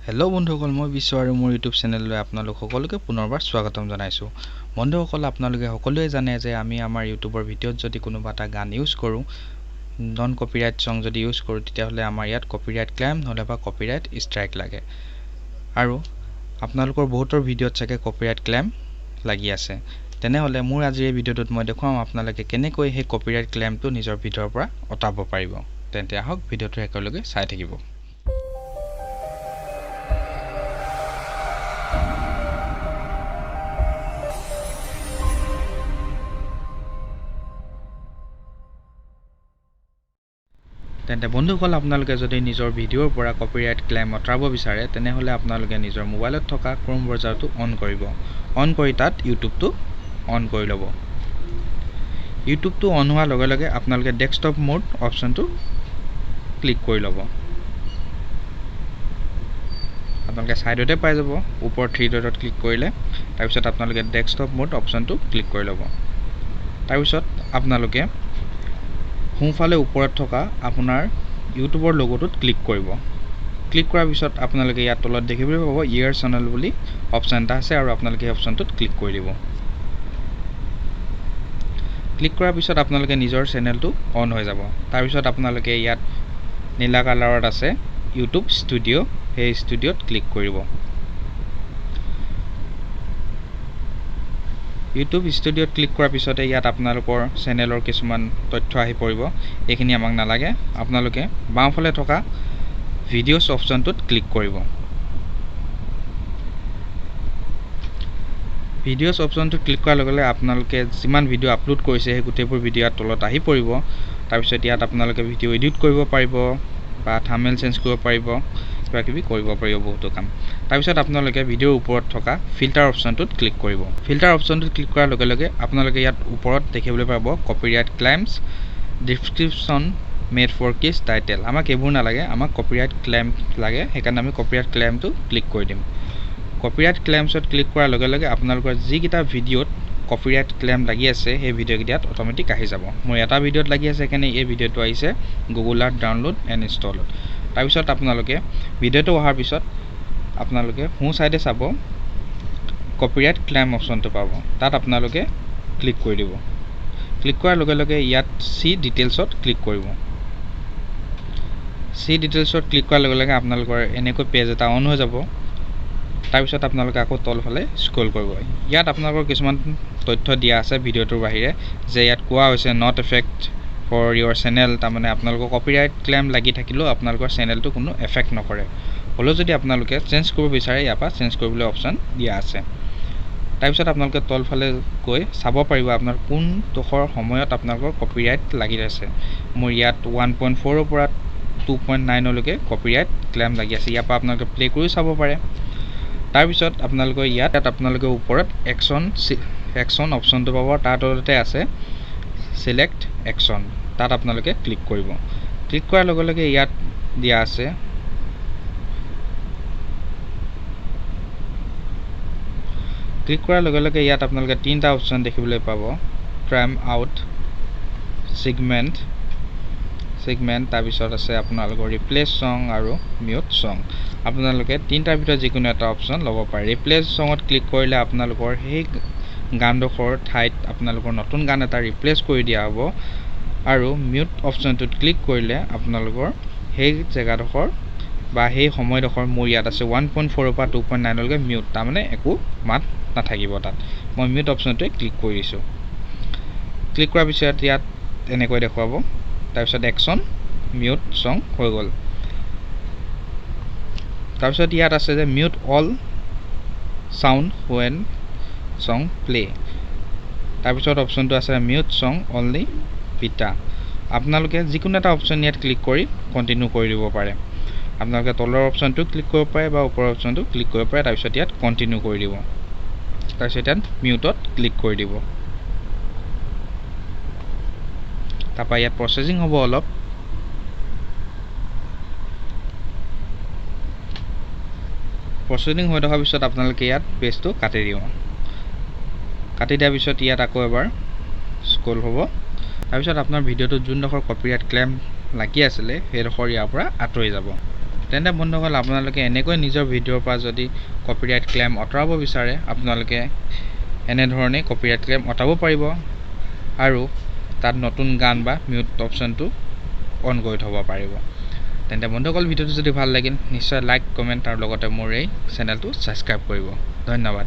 Hello' বন্ধুসকল, মই বিশ্ব আৰু মোৰ ইউটিউব চেনেললৈ আপোনালোক সকলোকে পুনৰবাৰ স্বাগতম জনাইছোঁ। বন্ধুসকল, আপোনালোকে সকলোৱে জানে যে আমি আমাৰ ইউটিউবৰ ভিডিঅ'ত যদি কোনোবা এটা গান ইউজ কৰোঁ, নন কপিৰাইট ছং যদি ইউজ কৰোঁ, তেতিয়াহ'লে আমাৰ ইয়াত কপিৰাইট ক্লেইম নহ'লে বা কপিৰাইট ষ্ট্ৰাইক লাগে। আৰু আপোনালোকৰ বহুতৰ ভিডিঅ'ত চাগে কপিৰাইট ক্লেইম লাগি আছে। তেনেহ'লে মোৰ আজিৰ এই ভিডিঅ'টোত মই দেখুৱাম আপোনালোকে কেনেকৈ সেই কপিৰাইট ক্লেইমটো নিজৰ ভিডিঅ'ৰ পৰা আঁতৰাব পাৰিব। তেন্তে আহক ভিডিঅ'টো একেলগে চাই থাকিব। তেন্তে বন্ধুসকল, আপোনালোকে যদি নিজৰ ভিডিঅ'ৰ পৰা কপিৰাইট ক্লেইম আঁতৰাব বিচাৰে, তেনেহ'লে আপোনালোকে নিজৰ মোবাইলত থকা ক্ৰোম ব্ৰাউজাৰটো অন কৰিব। অন কৰি তাত ইউটিউবটো অন কৰি ল'ব। ইউটিউবটো অন হোৱাৰ লগে লগে আপোনালোকে ডেস্কটপ মোড অপশ্যনটো ক্লিক কৰি ল'ব। আপোনালোকে ছাইডতে পাই যাব ওপৰ থ্ৰী ডটত ক্লিক কৰিলে। তাৰপিছত আপোনালোকে ডেস্কটপ মোড অপশ্যনটো ক্লিক কৰি ল'ব। তাৰপিছত আপোনালোকে সোঁফালে ওপৰত থকা আপোনাৰ ইউটিউবৰ লগ'টোত ক্লিক কৰিব। ক্লিক কৰাৰ পিছত আপোনালোকে ইয়াত তলত দেখিবলৈ পাব ইয়েৰ চেনেল বুলি অপশ্যন এটা আছে আৰু আপোনালোকে সেই অপশ্যনটোত ক্লিক কৰি দিব। ক্লিক কৰাৰ পিছত আপোনালোকে নিজৰ চেনেলটো অন হৈ যাব। তাৰপিছত আপোনালোকে ইয়াত নীলা কালাৰত আছে ইউটিউব ষ্টুডিঅ', সেই ষ্টুডিঅ'ত ক্লিক কৰিব। ইউটিউব ষ্টুডিঅ'ত ক্লিক কৰাৰ পিছতে ইয়াত আপোনালোকৰ চেনেলৰ কিছুমান তথ্য আহি পৰিব। এইখিনি আমাক নালাগে। আপোনালোকে বাওঁফালে থকা ভিডিঅ'ছ অপশ্যনটোত ক্লিক কৰিব। ভিডিঅ'ছ অপশ্যনটোত ক্লিক কৰাৰ লগে লগে আপোনালোকে যিমান ভিডিঅ' আপলোড কৰিছে সেই গোটেইবোৰ ভিডিঅ' ইয়াত তলত আহি পৰিব। তাৰপিছত ইয়াত আপোনালোকে ভিডিঅ' এডিট কৰিব পাৰিব বা থাম্বনেইল চেঞ্জ কৰিব পাৰিব, কিবা কিবি কৰিব পাৰিব বহুতো কাম। তাৰপিছত আপোনালোকে ভিডিঅ'ৰ ওপৰত থকা ফিল্টাৰ অপশ্যনটোত ক্লিক কৰিব। ফিল্টাৰ অপশ্যনটোত ক্লিক কৰাৰ লগে লগে আপোনালোকে ইয়াত ওপৰত দেখিবলৈ পাব copyright claims, description made for kids, title. আমাক এইবোৰ নালাগে, আমাক কপিৰাইট ক্লেইম লাগে, সেইকাৰণে আমি কপিৰাইট ক্লেইমটো ক্লিক কৰি দিম। কপিৰাইট ক্লেইমছত ক্লিক কৰাৰ লগে লগে আপোনালোকৰ যিকেইটা ভিডিঅ'ত কপিৰাইট ক্লেইম লাগি আছে সেই ভিডিঅ'কেইটা ইয়াত অট'মেটিক আহি যাব। মোৰ এটা ভিডিঅ'ত লাগি আছে, সেইকাৰণে এই ভিডিঅ'টো আহিছে গুগল আৰ্ট ডাউনলোড এণ্ড ইনষ্টলত। তাৰপিছত আপোনালোকে ভিডিঅ'টো অহাৰ পিছত আপোনালোকে সোঁ ছাইডে চাব কপিৰাইট ক্লেইম অপশ্যনটো পাব, তাত আপোনালোকে ক্লিক কৰি দিব। ক্লিক কৰাৰ লগে লগে ইয়াত চি ডিটেইলছত ক্লিক কৰিব। চি ডিটেইলছত ক্লিক কৰাৰ লগে লগে আপোনালোকৰ এনেকৈ পেজ এটা অন হৈ যাব। তাৰপিছত আপোনালোকে আকৌ তলফালে স্ক্ৰল কৰিব। ইয়াত আপোনালোকৰ কিছুমান তথ্য দিয়া আছে ভিডিঅ'টোৰ বাহিৰে, যে ইয়াত কোৱা হৈছে not effect for your channel, তাৰমানে আপোনালোকৰ কপিৰাইট ক্লেইম লাগি থাকিলেও আপোনালোকৰ চেনেলটো কোনো এফেক্ট নকৰে। হ'লেও যদি আপোনালোকে চেঞ্জ কৰিব বিচাৰে ইয়াৰ পৰা চেঞ্জ কৰিবলৈ অপশ্যন দিয়া আছে। তাৰপিছত আপোনালোকে তলফালে গৈ চাব পাৰিব আপোনাৰ কোনডোখৰ সময়ত আপোনালোকৰ কপিৰাইট লাগি আছে। মোৰ ইয়াত 1.4ৰ পৰা 2.9লৈকে কপিৰাইট ক্লেইম লাগি আছে। ইয়াৰ পৰা আপোনালোকে প্লে' কৰিও চাব পাৰে। তাৰপিছত আপোনালোকে ইয়াত আপোনালোকে ওপৰত একশ্যন অপশ্যনটো পাব, তাৰ তলতে আছে চিলেক্ট একশ্যন, তাত আপোনালোকে ক্লিক কৰিব। ক্লিক কৰাৰ লগে লগে ইয়াত দিয়া আছে ক্লিক কৰাৰ লগে লগে ইয়াত আপোনালোকে তিনিটা অপশ্যন দেখিবলৈ পাব, ট্ৰেম আউট, ছিগমেণ্ট, তাৰপিছত আছে আপোনালোকৰ ৰিপ্লেচ ছং আৰু মিউট ছং। আপোনালোকে তিনিটাৰ ভিতৰত যিকোনো এটা অপশ্যন ল'ব পাৰে। ৰিপ্লেচ ছঙত ক্লিক কৰিলে আপোনালোকৰ সেই গানডোখৰ ঠাইত আপোনালোকৰ নতুন গান এটা ৰিপ্লেচ কৰি দিয়া হ'ব। আৰু মিউট অপশ্যনটোত ক্লিক কৰিলে আপোনালোকৰ সেই জেগাডোখৰ বা সেই সময়ডোখৰ, মোৰ ইয়াত আছে 1.4ৰ পৰা 2.9লৈকে মিউট, তাৰমানে একো মাত নাথাকিব তাত। মই মিউট অপশ্যনটোৱে ক্লিক কৰি দিছোঁ। ক্লিক কৰাৰ পিছত ইয়াত এনেকৈ দেখুৱাব। তাৰপিছত একশ্যন মিউট ছং হৈ গ'ল। তাৰপিছত ইয়াত আছে যে mute all sound when song play. তাৰপিছত অপশ্যনটো আছে মিউট ছং অনলি বিটা। আপোনালোকে যিকোনো এটা অপশ্যন ইয়াত ক্লিক কৰি কণ্টিনিউ কৰি দিব পাৰে। আপোনালোকে তলৰ অপশ্যনটো ক্লিক কৰিব পাৰে বা ওপৰৰ অপশ্যনটো ক্লিক কৰিব পাৰে। তাৰপিছত ইয়াত কণ্টিনিউ কৰি দিব। তাৰপিছত ইয়াত মিউটত ক্লিক কৰি দিব। তাৰপৰা ইয়াত প্ৰচেছিং হ'ব অলপ। প্ৰচেছিং হৈ থকাৰ পিছত আপোনালোকে ইয়াত পেজটো কাটি দিব। কাটি দিয়াৰ পিছত ইয়াত আকৌ এবাৰ স্ক্ৰল হ'ব। তাৰপিছত আপোনাৰ ভিডিঅ'টোত যোনডোখৰ কপিৰাইট ক্লেইম লাগি আছিলে সেইডোখৰ ইয়াৰ পৰা আঁতৰি যাব। তেন্তে বন্ধুসকল, আপোনালোকে এনেকৈ নিজৰ ভিডিঅ'ৰ পৰা যদি কপিৰাইট ক্লেইম আঁতৰাব বিচাৰে, আপোনালোকে এনেধৰণেই কপিৰাইট ক্লেইম আঁতৰাব পাৰিব আৰু তাত নতুন গান বা মিউট অপশ্যনটো অন কৰি থ'ব পাৰিব। তেন্তে বন্ধুসকল, ভিডিঅ'টো যদি ভাল লাগিল, নিশ্চয় লাইক, কমেণ্ট আৰু লগতে মোৰ এই চেনেলটো ছাবস্ক্ৰাইব কৰিব। ধন্যবাদ।